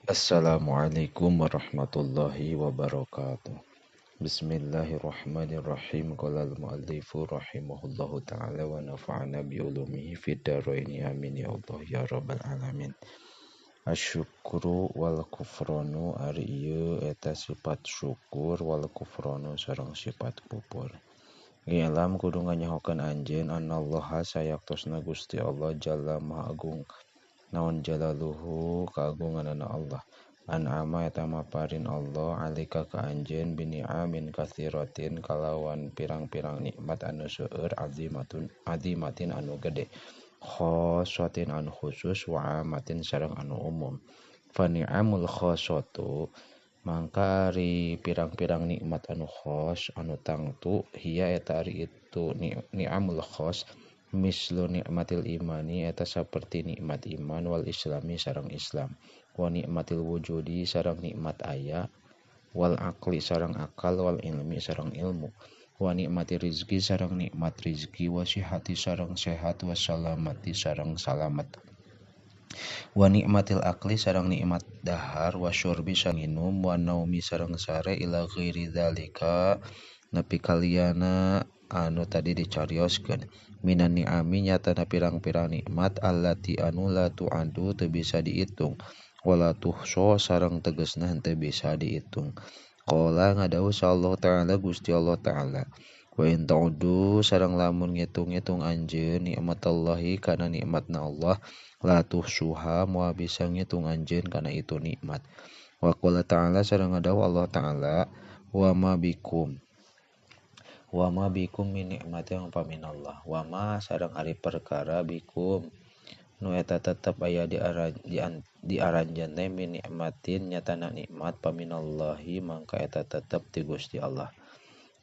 Assalamualaikum warahmatullahi wabarakatuh. Bismillahirrahmanirrahim. Qala al-muallifu rahimahullahu ta'ala wa nafa'ana bi ulumihi fid dharaini, amin ya Allah ya rabbal alamin. Asyukru wal kufranu, ari ieu eta sifat syukur, wal kufranu sareng sifat kufur. I'lam kudu nganyahokeun anjeun anallaha sayaktosna Gusti Allah jalla maha agung naon jalaluhu kagunganana Allah. An'ama eta maparin Allah alika ka anjeun bini'amin katsiratin kalawan pirang-pirang nikmat anu seueur, azimatun azimatin anu gede, khossatin anu khusus, wa amatin sareng anu umum. Fa ni'amul khossatu mangka ari pirang-pirang nikmat anu khos anu tangtu, hiya eta ari itu ni'amul khos mislu nikmatil imani eta saperti nikmat iman, wal islami sareng Islam, wa nikmatil wujudi sareng nikmat aya, wal aqli sareng akal, wal ilmi sareng ilmu, wa nikmati rizki sareng nikmat rizki, wa sihati sareng sehat, wa salamati sareng salamat, wa nikmatil akli sareng nikmat dahar, wa syurbi sareng minum, wa naumi sareng sare, ila ghairi dzalika nepi kaliyana anu tadi dicarioskeun. Minan ni'ami nyatana pirang-pirang nikmat, allati anu la tu'adu teu bisa diitung, wala tuhsa sareng tegesna henteu bisa diitung. Qala ngadawuh Allah Ta'ala Gusti Allah Ta'ala, wa in ta'udu sareng lamun ngitung-ngitung anjeun nikmatallahi kana nikmatna Allah, la tuhsuha moal bisa ngitung anjeun kana itu nikmat. Wa qala ta'ala sareng ngadawuh Allah Ta'ala, wa ma bikum wa ma bikum min nikmatin fa minallah. Wa ma sareng ari perkara bikum nu eta tetep aya di aranjeun teh, min nikmatin nyatana nikmat, fa minallahi mangka eta tetep ti Gusti Allah.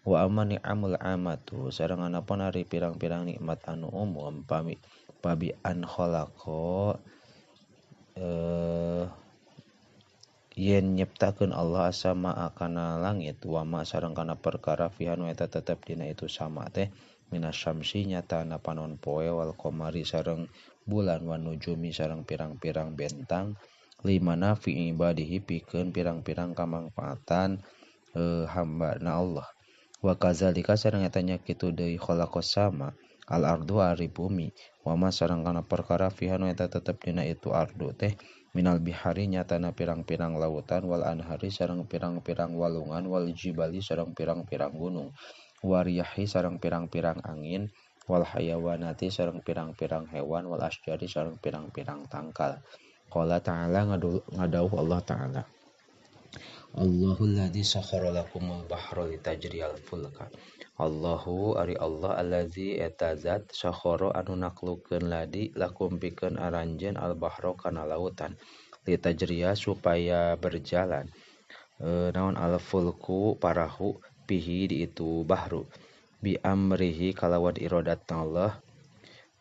Wa amma ni'amul amatu sareng anapun ari pirang-pirang nikmat anu umum, pami pabi an khalaqa yen nyiptakeun Allah sama kana langit, wa ma sareng kana perkara fiha nu eta tetep dina itu sama teh, minasyamsi nyatana panon poe, wal qamari sareng bulan, wan nujumi sareng pirang-pirang bentang, limana fi ibadihi pikeun pirang-pirang kamangfaatan hamba na Allah. Wa kazalika sareng eta nya kitu deui khalaqas sama al ardu ari bumi, wa ma sareng kana perkara fiha nu eta tetep dina itu ardu teh, minal bihari nyatana pirang-pirang lautan, wal anhari sareng pirang-pirang walungan, wal jibali sareng pirang-pirang gunung, wariyahi sareng pirang-pirang angin, wal hayawanati sareng pirang-pirang hewan, wal asjari sareng pirang-pirang tangkal. Qala ta'ala ngadawuh Allah Ta'ala, Allahul ladzi sakhkhara lakumul bahra litajriyal fulka. Allahu ari Allah allazi eta zat sakhara anu naklukeun ladi lakum pikeun aranjeun al bahra kana lautan, litajriya supaya berjalan naon al fulku parahu, pihi di itu bahru, bi amrihi kalawan iradat Allah,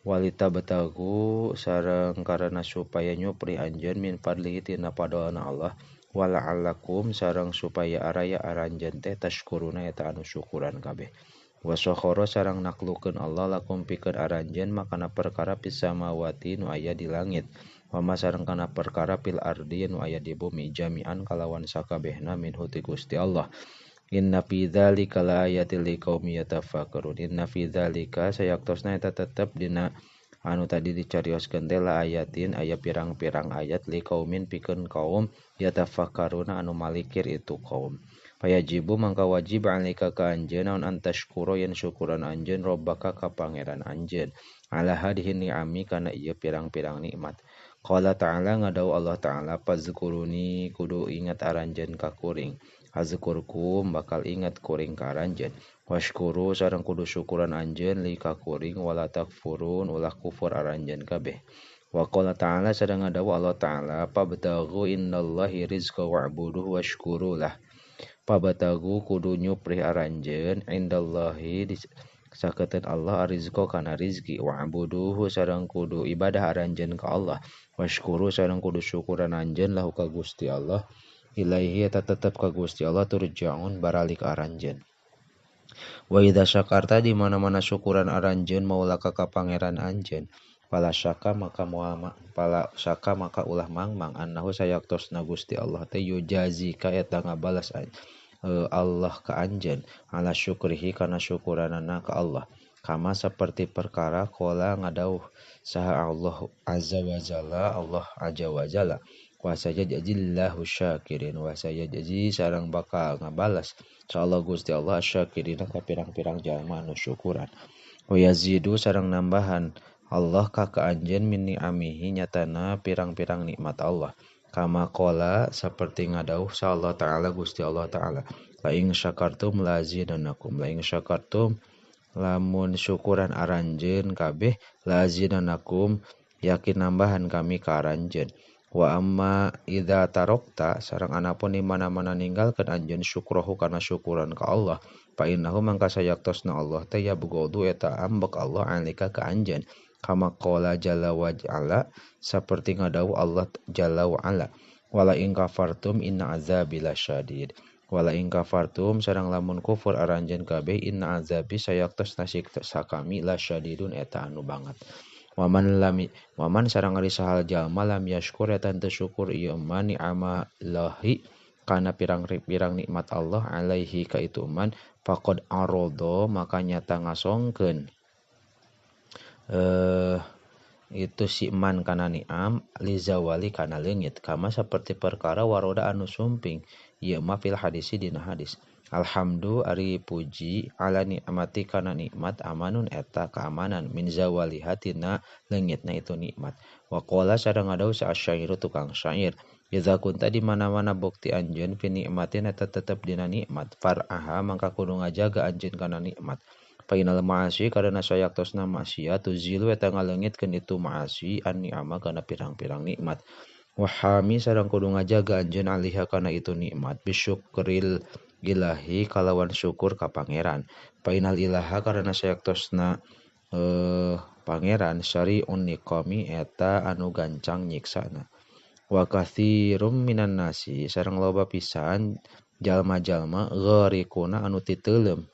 walita betagu sareng karena supaya nyupri anjeun min fadlihi tina padolna Allah, wala'allakum sareng supaya araya aranjeun teh tashkuruna eta anu syukuran kabeh. Wa sakhara sareng naklukeun Allah lakum pikeun aranjeun makana perkara fis samawati nu aya di langit, wa ma sareng kana perkara fil ardi nu aya di bumi, jami'an kalawan sakabehna minhu ti Gusti Allah. Inna fi dzalika laayatil liqaumin yatafakkarun. Inna fi dzalika sayaktosna eta tetep dina anu tadi dicarioskeun teh la ayatin aya pirang-pirang ayat, liqaumin pikeun kaum, yatafakkaruna anu malikir itu kaum. Fayajibu mangka wajib alika ka anjeun naon antashkura yen syukuran anjeun rabbaka ka pangeran anjeun ala hadhihi ni'ami kana ieu pirang-pirang nikmat. Qala ta'ala ngadawuh Allah Ta'ala, fazkuruni kudu ingat aranjeun ka kuring, azkurkum bakal ingat kuring ka aranjeun, washkuru sareng kudu syukuran anjeun li ka kuring, wala takfurun ulah kufur aranjeun kabeh. Wa qala ta'ala sareng ngadawuh Allah Ta'ala, pabtaghu innallahi rizqa wa'buduhu washkuru lah. Pabtagu kudu nyuprih aranjeun indallahi saketeun Allah arizqa kana rizki, wa'buduhu sareng kudu ibadah aranjeun ka Allah, washkuru sareng kudu syukuran anjeun lahu ka Gusti Allah, ilaihi eta tetep ka Gusti Allah turja'un baralik aranjeun. Wa idza syakarta di mana-mana syukuran aranjeun maulaka ka pangeran anjeun, Pala syaka maka moal pala syaka maka ulah mangmang annahu sayaktosna Gusti Allah teh yujazi ka eta ngabalas Allah ka anjeun ala syukrihi kana syukuranana ka Allah. Kama seperti perkara qala ngadauh saha Allah azza wa jalla Allah azza wa jalla wa sayajzillahu syakirin wa sayajzi sareng bakal ngabalas insyaallah Gusti Allah syakirin ka pirang-pirang jalma anu syukuran. Wa yazidu sareng nambahan Allah ka anjeun min ni'amihi nyatana pirang-pirang nikmat Allah. Kama qala seperti ngadauh sa Allah Ta'ala Gusti Allah Ta'ala la ing syakartum lazidannakum la ing syakartum lamun syukuran aranjeun kabeh lazidannakum yakin nambahan kami ka aranjeun. Wa amma idza tarokta sareng anapun di mana-mana ninggalkeun anjeun syukrohu kana syukuran ka Allah fa innahu mangka sayaktosna Allah teh ya bugodu eta ambek Allah alika ka anjeun. Kama qala jalla wa ala seperti ngadau Allah jalla wa ala wala in kafartum inna azabi lasyadid wala in kafartum sareng lamun kufur aranjeun kabeh inna azabi sayaktosna siksa kami lasyadidun eta anu banget. Waman lam waman sareng ari sahal jalma lam yashkur eta teu syukur ieu man ni'amallahi kana pirang-pirang nikmat Allah alaihi ka itu man faqad arada maka nyata ngasongkeun itu si man kana ni'am lizawali kana leungit kama seperti perkara waroda anu sumping ieu mah fil hadisi dina hadis. Alhamdu ari puji ala nikmati kana nikmat amanun eta keamanan min zawaliha tina leungitna itu nikmat. Wa qala sareng ngadau sa asyairu tukang syair idza kunta di mana-mana bukti anjeun fi nikmatin eta tetep dina nikmat far'aha mangka kudu ngajaga anjeun kana nikmat. Fa inal ma'asi karena sayaktosna maksiat tuzilu eta ngaleungitkeun itu ma'asi an ni'ama kana pirang-pirang nikmat. Wa hami sareng kudu ngajaga anjeun aliha kana itu nikmat bisyukril ilahi kalawan syukur ka pangeran. Painal ilaha karena sayaktosna pangeran syari'un niqami eta anu gancang nyiksana. Wa katsirum minan nasi sareng loba pisan jalma-jalma ghariquna anu titeuleum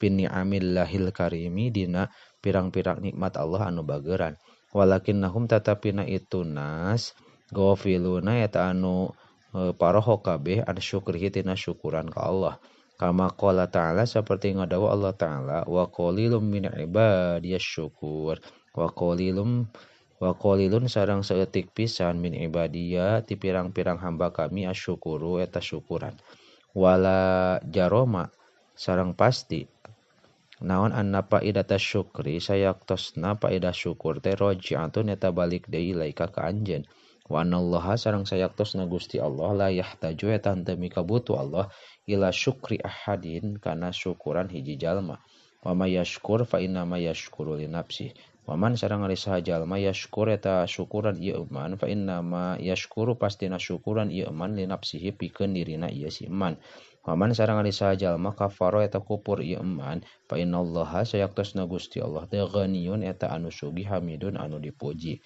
bini'amillahil karimi dina pirang-pirang nikmat Allah anu bageran. Walakinnahum tatapina itu nas ghafiluna eta anu paroho kabeh an syukrihi tina syukuran ka Allah. Kama qala ta'ala seperti ngadawa Allah Ta'ala wa qalilum min ibadiyas syukur wa qalilun sareng saeutik pisan min ibadiya ti pirang-pirang hamba kami asyukuru eta syukuran. Wala jaroma sareng pasti naon anna faidata syukri sayaktosna faedah syukur teh roji'atun eta balik deui ilaika ka anjeun. Wa anallaha sareng sayaktosna Gusti Allah la yahtaju eta henteu mikabutuh Allah ila syukri ahadin kana syukuran hiji jalma. Wa may yashkur fa inna ma yashkuru li nafsihi. Wa man sareng ari saha jalma yashkur eta syukuran ieu man fa inna ma yashkuru pastina syukuran ieu man li nafsihi pikeun dirina ieu si man. Wa man sareng ari saha jalma kafara eta kufur ieu man fa innallaha sayaktosna Gusti Allah teh ghaniyun eta anu sugih hamidun anu dipuji.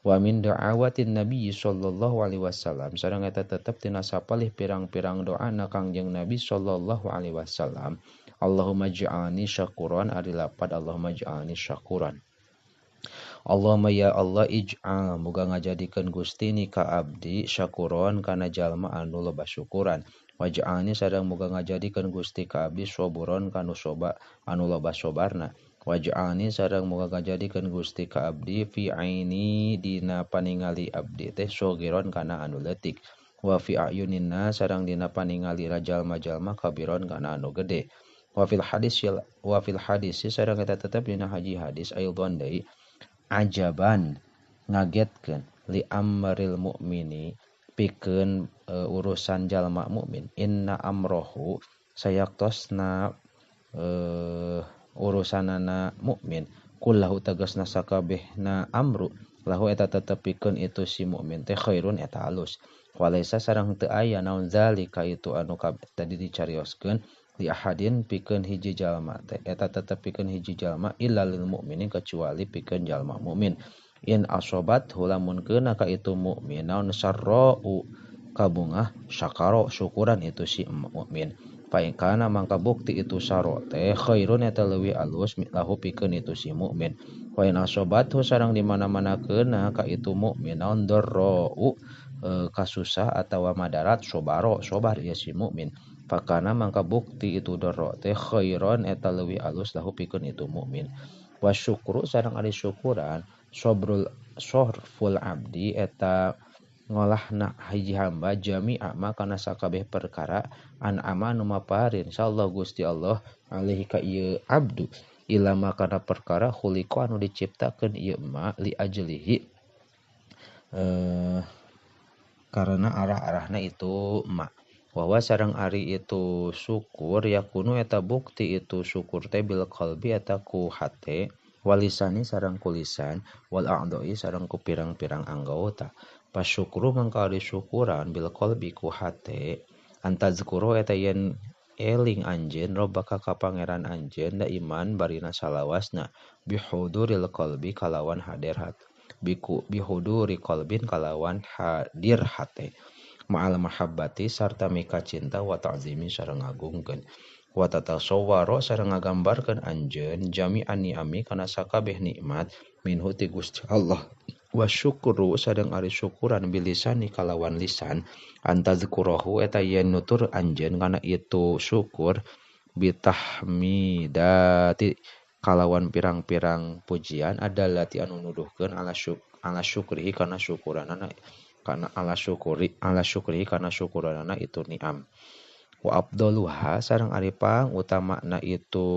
Wa min da'awatin Nabi sallallahu alaihi wasallam sareng eta tetep tina sapalih pirang-pirang doa na Kangjeng Nabi sallallahu alaihi wasallam Allahumma ij'alni syakuran ari lapad Allahumma ij'alni syakuran. Allahumma ya Allah ij'al muga ngajadikeun Gusti ni ka abdi syakuron kana jalma anu loba syukuran. Waj'alni sareng muga ngajadikeun Gusti ka abdi saburon kanu soba anu loba sobarna. Waj'alni sareng muga ngajadikeun Gusti ka abdi fi aini dina paningali abdi teh sogiron kana anu leutik. Wa fi ayuninna sareng dina paningali jalma-jalma kabiron kana anu gede. Wa fil hadis sareng eta tetep dina haji hadis aidon deui ajaban ngagetkeun li amril mukmini pikeun urusan jalma mukmin inna amrohu sayaktosna urusanana mukmin kullahu tegasna sakabehna amru lahu eta tetep pikeun itu si mukmin teh khairun eta alus walaisa sareng teu aya naon zalika itu anu tadi dicarioskeun li ahadin pikeun hiji jalma teh eta tetep pikeun hiji jalma illa lil mukminin kecuali pikeun jalma mukmin in asobat lamun keuna ka itu mukmin naon sarra'u kabungah syakaro syukuran itu si mukmin fa in kana mangka bukti itu saro teh khairun eta leuwih alus lahu pikeun itu si mukmin Wa in asobathu sareng di mana-mana keuna ka itu mukmin naon darra'u kasusah atawa madarat sobaro sobar ieu si mukmin fakana mangka bukti itu darra teh khairon eta leuwih alus lahu pikeun itu mukmin. Wa syukru sareng ari syukuran sabrul sorful abdi eta ngolahna hiji hamba jami'a ma kana sakabeh perkara an ama nu maparin insyaallah Gusti Allah alaihi ka ieu abdu ilama kana perkara khuliqa anu diciptakeun ieu ma li ajlihi karena arah-arahna itu ma. Wa sareng ari itu syukur yakunu eta bukti itu syukur teh bil qalbi eta ku hate walisani sareng ku lisan wal a'dha'i sareng ku pirang-pirang anggota. Pasyukru mangka ari syukuran bil qalbi ku hate antazkuru eta yen eling anjeun robbaka ka pangeran anjeun da iman barina salawasna bihuduril qalbi kalawan hadir hat biku bihuduri qalbin kalawan hadir hate ma'al mahabbati sarta mika cinta wa ta'zimi sareng ngagungkeun wa tatasawwaro sareng ngagambarkeun anjeun jami'an ni'ami kana sakabeh nikmat minhu ti Gusti Allah. Wa syukru sareng ari syukuran bilisani kalawan lisan antazkurahu eta yen nutur anjeun kana itu syukur bitahmidati kalawan pirang-pirang pujian adalati anu nuduhkeun ala syukrihi kana syukuranana kana ala syukuri ala syukrihi kana syukuranana itu ni'am. Wa afdaluha sareng ari pang utamana itu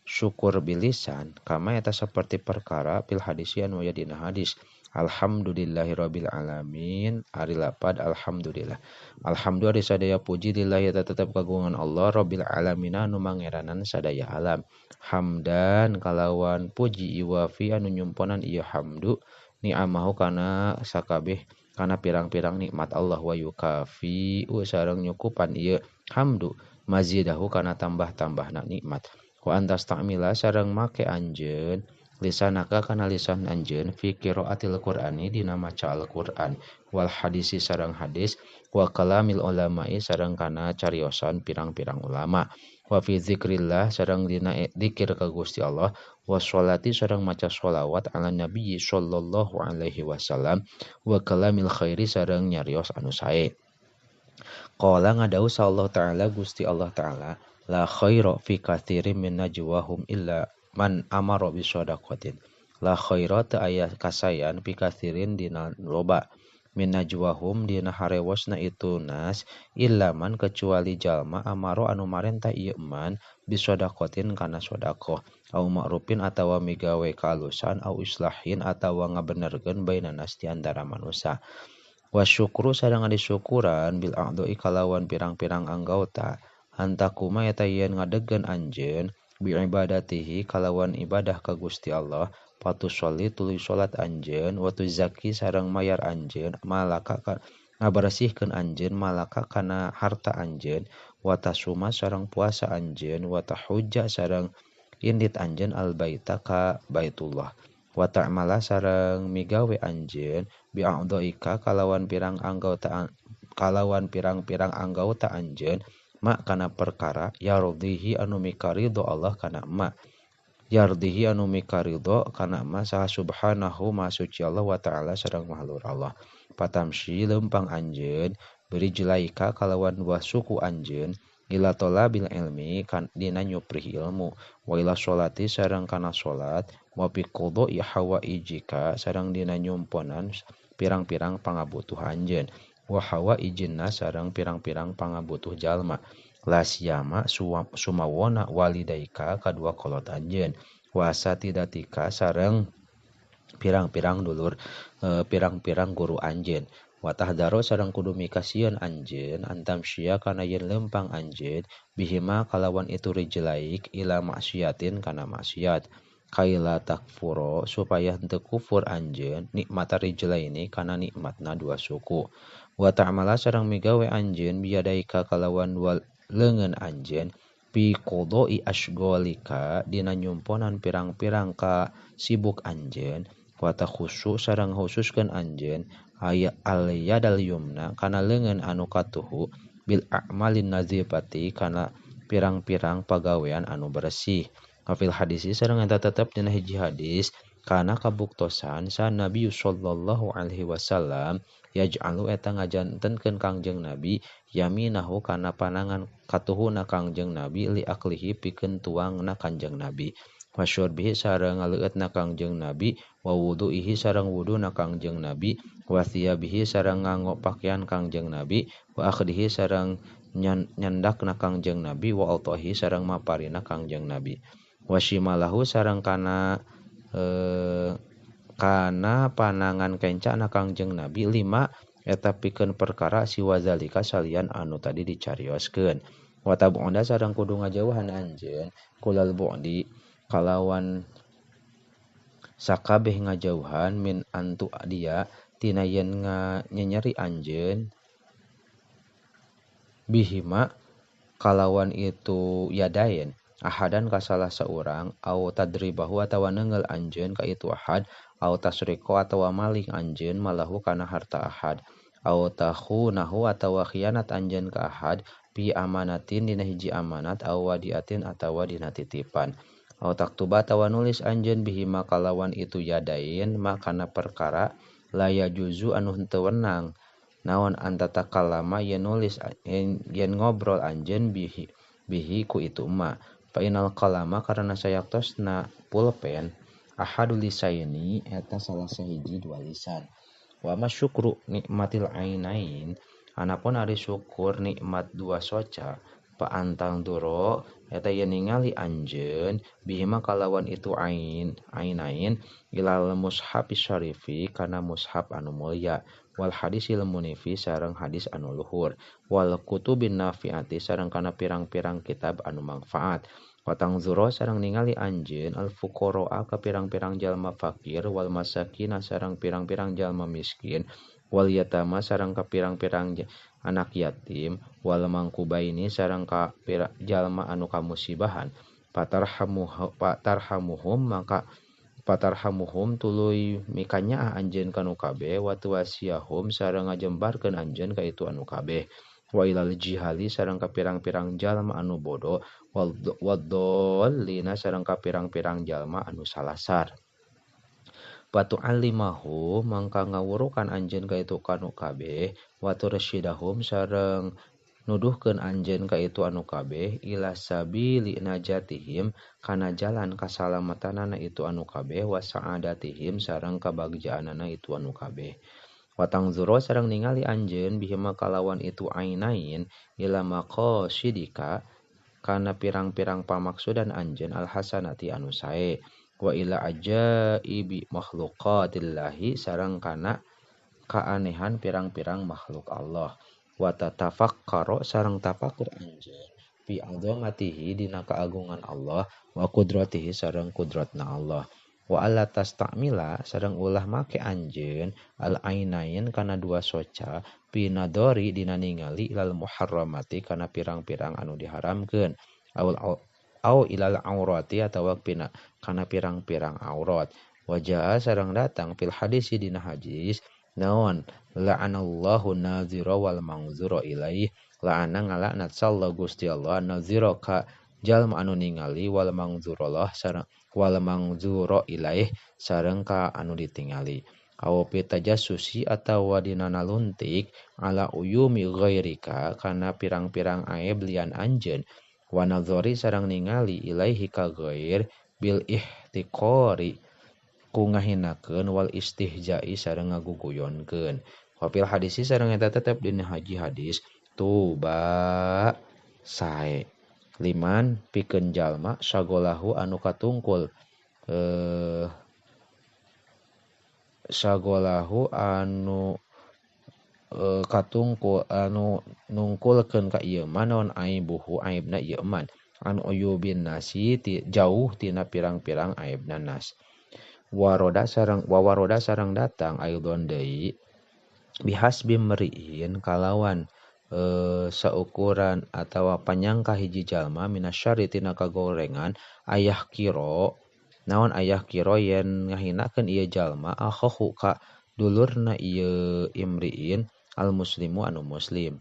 syukur bilisan kama eta saperti perkara fil hadisi anu aya dina hadis alhamdulillahirabbil alamin ari lapad alhamdulillah alhamdulillah sadaya puji lillahi eta tetep kagungan Allah rabbil alamin anu mangeranan sadaya alam hamdan kalawan puji iwafi anu nyumponan ieu hamdu ni'amahu kana sakabeh kana pirang-pirang nikmat Allah wa yukafi sareng nyukupan ieu hamdu mazidahu kana tambah-tambahna nikmat. Wa antasta'mila sareng make anjeun lisanaka kana lisan anjeun fi qiraatil Qur'ani dina maca Al-Qur'an wal hadisi sareng hadis wa kalamil ulama'i sareng kana cariosan pirang-pirang ulama wa fi zikrillah sareng dina zikir ka Gusti Allah wa sholati sareng maca sholawat ala nabi sallallahu alaihi wasallam wa kalamil khairi sareng nyarios anu sae. Qala ngadau sallallahu ta'ala Gusti Allah ta'ala la khaira fi katsirin min najwahum illa man amara bi shadaqatin. La khaira teu aya kasayan fi katsirin dina loba min najwahum dina harewosna itu nas illa man kecuali jalma amara anu marentah ieu man bi shadaqatin kana sedekah au ma'rufin atawa migawe kaalusan au islahin atawa ngabenerkeun baina nas di antara manusia. Wa syukru sareng disyukuran bil a'dha'i kalawan pirang-pirang anggota antakuma eta yen ngadegkeun anjeun bi ibadatihi kalawan ibadah ka Gusti Allah patusholli tuluy salat anjeun wa tuzaki sareng mayar anjeun malaka ngabersihkeun anjeun malaka kana harta anjeun wa tasuma sareng puasa anjeun wa tahujja sareng indit anjeun albaita ka Baitullah wa ta'mala sareng migawe anjeun bi a'dhaika kalawan pirang anggota kalawan pirang-pirang anggota anjeun ma kana perkara yardihi anu mikaridho Allah kana ma yardihi anu mikaridho kana ma saha subhanahu ma suci Allah wa ta'ala sareng mahlur Allah. Patamsi lempang anjeun beri jelaika kalawan dua suku anjeun ila tolabil ilmi kan dina nyuprih ilmu wa ila sholati sareng kana salat wa fi qada'i hawaijika sareng dina nyumponan pirang-pirang pangabutuh anjeun wa hawaijinna sareng pirang-pirang pangabutuh jalma la siyama sumawona walidaika kadua kolot anjeun wa asatidatika sareng pirang-pirang dulur pirang-pirang guru anjeun wa tahdaro sareng kudu mikasieun anjeun antamsya kana yen lempang anjeun bihima kalawan itu rijlaik ila maksiatin kana maksiat kaila takfuro supaya henteu kufur anjeun nikmat rijlaini kana nikmatna dua suku wa ta'mala sareng migawe anjeun biyadaika kalawan dua leungeun anjeun fi qada'i asyghalika dina nyumponan pirang-pirang ka sibuk anjeun wa takhusu sareng khususkeun anjeun aya al yadal yumna kana leungeun anu katuhu bil a'malin nazifati kana pirang-pirang pagawean anu bersih. Fil hadisi sareng eta tetep dina hiji hadis Kana kabuktosan sa Nabi sallallahu alaihi wasallam yaj'alu eta ngajantenkeun Kangjeng Nabi yaminahu kana panangan katuhuna Kangjeng Nabi li aklihi pikeun tuangna Kangjeng Nabi wa syurbihi sareng ngaleueutna Kangjeng Nabi wa wudu'ihi sareng wuduna Kangjeng Nabi wa thiyabihi sareng nganggo pakaian Kangjeng Nabi wa akhdihi sareng nyandakna Kangjeng Nabi wa altahi sareng maparina Kangjeng Nabi wa shimalahu sareng kana kana panangan kencana Kangjeng Nabi lima eta pikeun perkara siwazalika salian anu tadi dicarioskeun wa tabu'da sareng kudu ngajauhan anjeun kulal bu'di kalawan sakabeh ngajauhan min antu dia tina yen nyenyeri anjeun bihima kalawan itu yadain ahadan ka salah saurang au tadribahu atawa neunggeul anjeun ka itu ahad au tasriqo atawa maling anjeun malahu kana harta ahad au takhunahu atawa khianat anjeun ka ahad bi amanatin dina hiji amanat au wadiatin atawa dina titipan au taktuba atawa nulis anjeun bihima kalawan itu yadain makana perkara la yajuzu anu henteu wenang naon antata kalama yen nulis yen ngobrol anjeun bihi bihi ku itu ma fa inal qalama karena sayaktosna pulpen ahadul lisaini eta salah sahiji dua lisan wa masyukru nikmatil ainain anapun ari syukur nikmat dua soca pa antang duro eta yen ningali anjeun bihima kalawan itu ain ainain ilal mushafi syarifi kana mushaf anu mulya wal hadisil munifi sareng hadis anu luhur wal kutubin nafiati sareng kana pirang-pirang kitab anu mangfaat watang zuro sareng ningali anjeun al fuqaraa ka pirang-pirang jalma fakir wal masakina sareng pirang-pirang jalma miskin wal yatama sareng ka pirang-pirang anak yatim wal mangkubaini sareng ka jalma anu kamusibahan patarhamuhum maka patarhamuhum tuluy mikanyaah anjeun ka nu kabeh wa tuwasiyahum sareng ngajembarkeun anjeun ka itu anu kabeh wa ilal jihali sareng ka pirang-pirang jalma anu bodoh waddallina sareng ka pirang-pirang jalma anu salasar patu'allimahu mangka ngawurukan anjeun ka itu kanu kabeh wa tursyidahum sareng nuduhkeun anjeun ka itu anu kabeh ila sabili najatihim kana jalan kasalamatanana itu anu kabeh wa sa'adatihim sareng kabagjaanana itu anu kabeh watang zuro sareng ningali anjeun bihima kalawan itu ainain ila maqasidika kana pirang-pirang pamaksudan anjeun alhasanati anu sae wa ila ajaibi makhluqatillahi sareng kana kaanehan pirang-pirang makhluk Allah wa tatafakkaro sareng tafakur anjeun fi azamatihi dina keagungan Allah wa qudratihi sareng kudratna Allah wa alla tastamila sareng ulah make anjeun al ainain kana dua soca pinadori dina ningali ilal muharramati kana pirang-pirang anu diharamkeun au ilal aurati atawa pina kana pirang-pirang aurat wajaa sareng datang fil hadisi dina hadis naon la'anallahu nazira wal mangzura ilaih la'ana ngalaknat sallallahu Gusti Allah nazira ka jalma anu ningali wal mangzurallah sareng wal mangzura ilaih sareng ka anu ditingali aw pitajassusi atawa dina naluntik ala uyumi ghairika kana pirang-pirang aib lian anjeun wa nazari sareng ningali ilaihi ka ghair bil ihtiqari ku ngahinakeun wal istihja'i sareng ngaguguyonkeun wa fil hadisi sareng eta tetep dina haji hadis tuba sae liman pikeun jalma sagolahu anu katungkul sagolahu anu katungkul anu nungkulkeun ka ieu mah naon aibuhu aibna ieu man an uyubin nasi jauh tina pirang-pirang aibna nas waroda sareng wawaroda sareng datang aidon deui bihasbi mriin kalawan saukuran atawa panyangka hiji jalma minasyari tina kagorengan ayah kiro naon ayah kiro yen ngahinakeun ieu jalma akhahu ka dulurna ieu imriin al muslimu anu muslim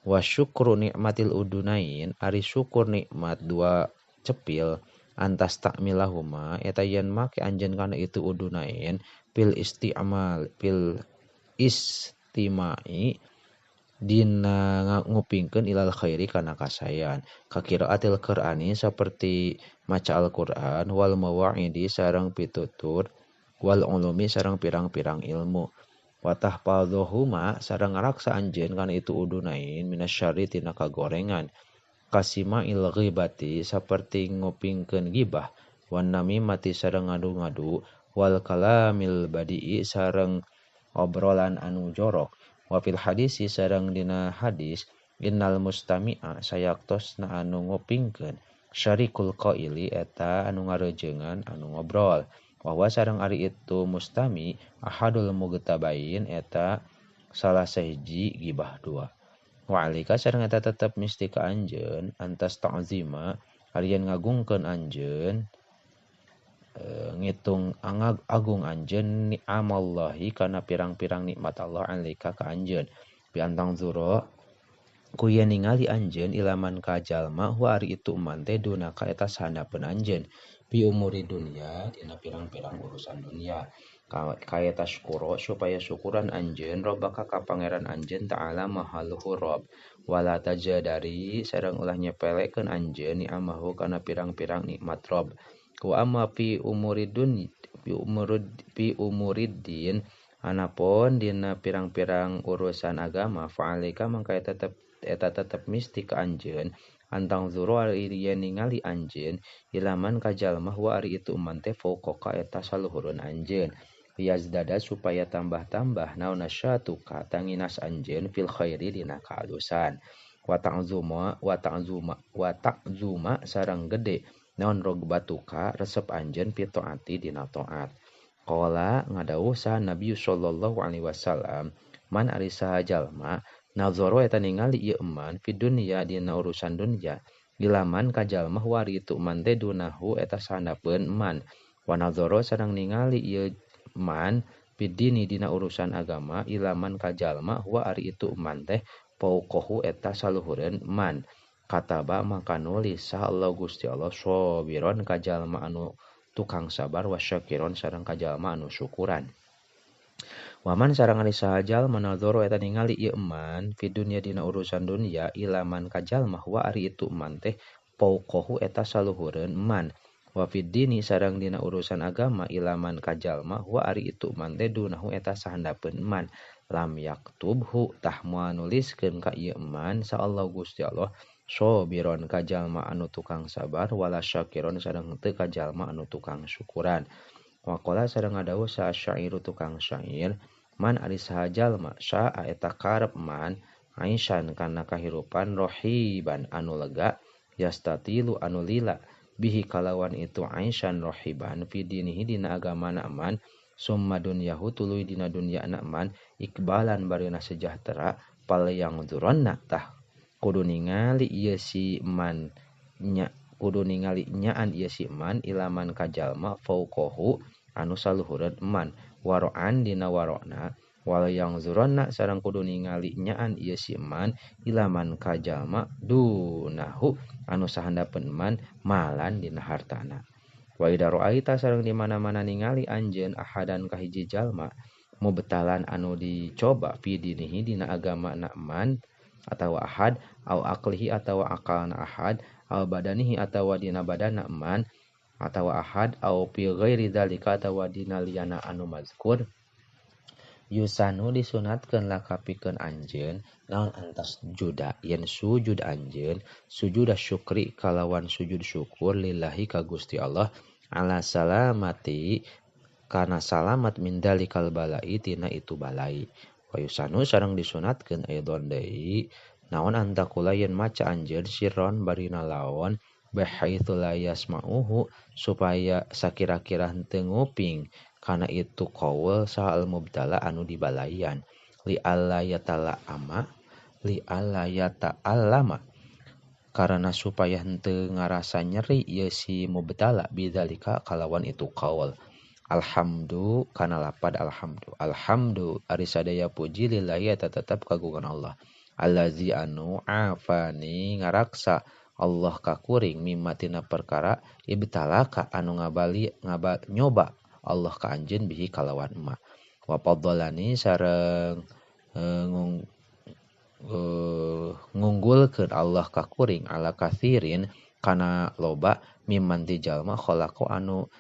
wa syukru nikmatil udunain ari syukur nikmat dua cepil Antas takmilahuma eta yen make anjeun kana itu udunain fil isti'mal fil istimai dina ngupingkeun ilal khairi kana kasayan kakiraatil Qur'ani saperti maca Al-Qur'an wal mawa'idi sareng pitutur wal ulumi sareng pirang-pirang ilmu wa tahfadhuhuma sareng ngaraksa anjeun kana itu udunain minasyarri tina kagorengan kasimail ghibati saperti ngupingkeun gibah wan namimati sareng ngadu-ngadu wal kalamil badi'i sareng obrolan anu jorok wa fil hadisi sareng dina hadis innal mustami'a sayaktosna anu ngupingkeun syarikul qaili eta anu ngarejengan anu ngobrol wa sareng ari itu mustami ahadul mugtabain eta salah sahiji gibah dua wa alika sareng eta tetep misti ka anjeun antas ta'zima ari yen ngagungkeun anjeun ngitung agung anjeun ni'amallahi kana pirang-pirang nikmat Allah alika ka anjeun bi antang zuro ku yen ningali anjeun ilaman ka jalma huwa ari itu man teh dunaka eta sahandapeun anjeun bi umuri dunya dina pirang-pirang urusan dunya kaya tashkuro supaya syukuran anjeun robbaka ka pangeran anjeun ta'ala maha luhur rob wala tajadari sareng ulah nyepelekeun anjeun ni'amahu kana pirang-pirang nikmat rob wa amma fi umuridun fi umuriddin anapun dina pirang-pirang urusan agama fa'alika mangka tetep eta tetep misti ka anjeun antang zuru ari yen ningali anjeun ilaman ka jalma wa ari itu man teh fauqa eta saluhureun anjeun liyazdada supaya tambah-tambah naon nasyatuka tanginas anjeun fil khairi dina kaalusan wa ta'zuma wa ta'zuma wa ta'zuma sareng gede naon rogbatuka resep anjeun fi taati dina taat. Qala ngadawuh saha Nabi sallallahu alaihi wasallam man ari saha jalma nazaro eta ningali ieu eman fi dunya dina urusan dunya ilaman ka jalma wari itu man teh dunahu eta sahandapeun man wa nazaro sareng ningali ieu man fi dini dina urusan agama ilaman ka jalma wa ari itu man teh fauqahu eta saluhureun man kataba maka nulis saha Allah Gusti Allah sabiron ka jalma anu tukang sabar wa syakiron sareng ka jalma anu syukuran. Waman sareng ari saha jalma nadzoro eta ningali ieu eman fi dunya dina urusan dunya ilaman ka jalma wa ari itu man teh fauqahu eta saluhureun man wa fid dini sareng dina urusan agama ilaman ka jalma wa ari itu man teh dunahu eta sahandapeun man lam yaktubhu tah moal nuliskeun ka ieu man sa Allah Gusti Allah sobiron ka jalma anu tukang sabar wala syakiron sareng henteu ka jalma anu tukang syukuran. Waqala sareng ngadawuh sa syairu tukang syair man ari saha jalma syaa eta karep man aisyan kana kahirupan rohiban anu lega yastatilu anu lila bihi kalawan itu aisyan rohiban fi dinihi dina agamana man summa dunyahu tuluy dina dunyana man ikbalan barina sejahtera pal yang dzuronna tah kudu ningali ieu si man nya kudu ningali nyaan ieu si man ilaman ka jalma fauqahu anu saluhureun man waroan dina warona wal yang zuronna sareng kudu ningali nyaan ieu si man ilaman ka jalma dunahu anu sahandapeun man malan dina hartana wa idza ra'aita sareng di mana-mana ningali anjeun ahadan ka hiji jalma mubtalan anu dicoba fi dinihi dina agama na man atawa ahad au aqlihi atawa akalna ahad au badanihi atawa dina badana man atawa ahad au fi ghairi dzalika atawa dina liyana anu mazkur yusanu disunatkeun lakapikeun anjeun naon antas juda yen sujud anjeun sujud syukri kalawan sujud syukur lillahi ka Gusti Allah ala salamati kana salamat min dalikal balai tina itu balai. Wa yusanu sareng disunatkeun aidon deui naon antakula yen maca anjeun sirron barina laon bahaitsu la yasma'uhu supaya sakira-kira henteu nguping kana itu qaul saha al mubtala anu dibalaian li alla yata'allama karena supaya henteu ngarasa nyeri ieu si mubtala bidzalika kalawan itu qaul. Alhamdu kana lapad alhamdu. Alhamdu ari sadaya puji lillahi eta tetep kagungan Allah. Allazi anu afani ngaraksa Allah ka kuring mimma tina perkara ibtalaka anu ngabali nyoba Allah ka anjeun bihi kalawan ma wa fadhalani sareng ngunggulkeun Allah ka kuring ala katsirin kana loba mimman ti jalma khalaqa anu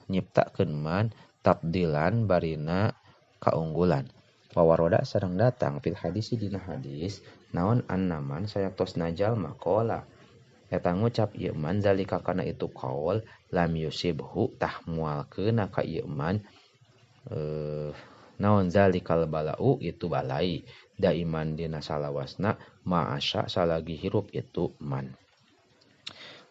nyiptakeun man tabdilan barina kaunggulan. Wawaroda sareng datang fil hadisi dina hadis naon annaman sayaktosna jalma qala eta ngucap ieu man zalika kana itu qaul lam yusibhu tah moal keuna ka ieu man naon zalikal balau itu balai daiman dina salawasna ma'asya salagi hirup itu man.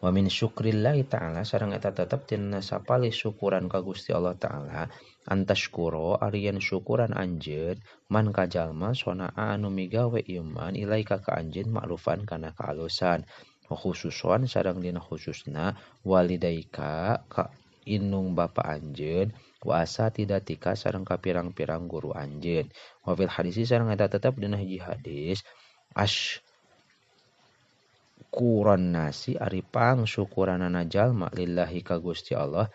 Wa min syukrillahi ta'ala sareng eta tetep tina sapali syukuran ka Gusti Allah ta'ala antashkuro arian syukuran anjeun man ka jalma sonaa anu migawe ieu man ilaika ka anjeun ma'rufan kana kaalusan khususon sareng dina khususna walidaika ka inung bapa anjeun wa asatidatika sareng ka pirang-pirang guru anjeun. Wa fil hadisi sareng eta tetep dina hiji hadis ash kuran nasi ari pang syukuranana jalma lillahi ka Gusti Allah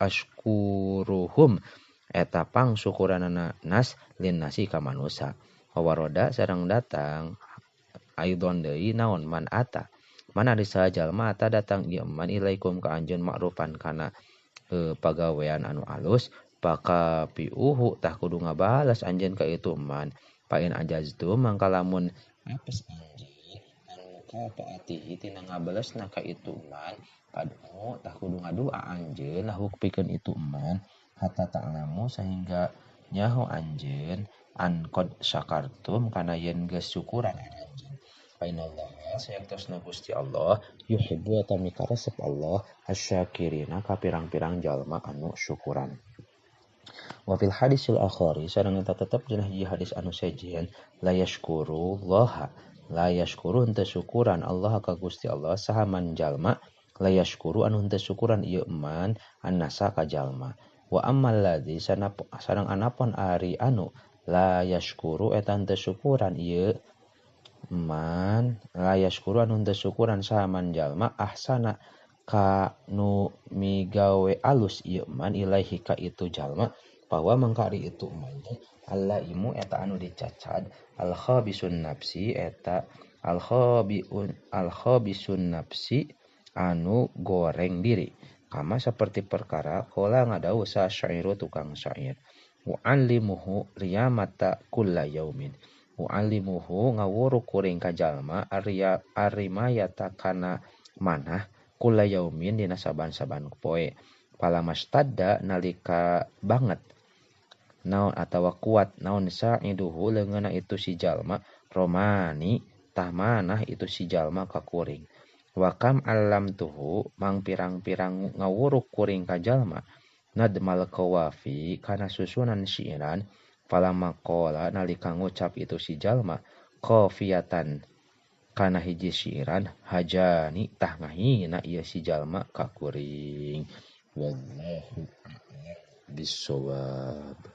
ashkuruhum eta pang syukuranana nas lin nasi ka manusa. Wawaroda sareng datang aidon deui naon man ata mana ari saha jalma ata datang ieu man ilaikum ka anjeun ma'rufan kana pagawean anu alus paka piuhu tah kudu ngabalas anjeun ka itu man. Pain ajaztu mangka lamun apes anjeun anu kapaatihi tina ngabalesna ka itu man padhu tah kudu ngadua anjeun lahu pikeun itu man hatta ta'lamu sehingga nyaho anjeun an qad syakartum kana yen geus syukuran anjeun. Fa innallaha sayaktosna Gusti Allah yuhibbu eta mikaresep Allah asyakirina ka pirang-pirang jalma anu syukuran. Wa fil hadisil akhari sareng eta tetep dina hiji hadis anu sejen la yashkuru Allah la yashkuru henteu syukuran Allah ka Gusti Allah saha man jalma la yashkuru anu henteu syukuran ieu man annasa ka jalma. Wa ammal ladzi sareng anapon ari anu la yashkuru eta henteu syukuran ieu man la yashkuru anu henteu syukuran saha man jalma ahsana ka nu migawe alus ieu man ilaihi ka itu jalma bahwa mangkari itu man alla imu eta anu dicacad al khabisun nafsi eta al khabisun nafsi anu goreng diri kama seperti perkara qala ngadau sa syairu tukang syair muallimuhu riyamata kulla yaumin muallimuhu ngawuru kuring ka jalma arimayata kana manah kula yaumin dina saban-saban poe palamastadda nalika banget naon atawa kuat naon sa'iduhu leungeunna itu si jalma romani tah manah itu si jalma ka kuring wa kam allamtuhu mang pirang-pirang ngawuruk kuring ka jalma nadmal qawafi kana susunan syiiran palama qala nalika ngucap itu si jalma qafiyatan kana hiji syiiran hajani tah ngahina ieu si jalma ka kuring. Wallahu a'lam bissawab.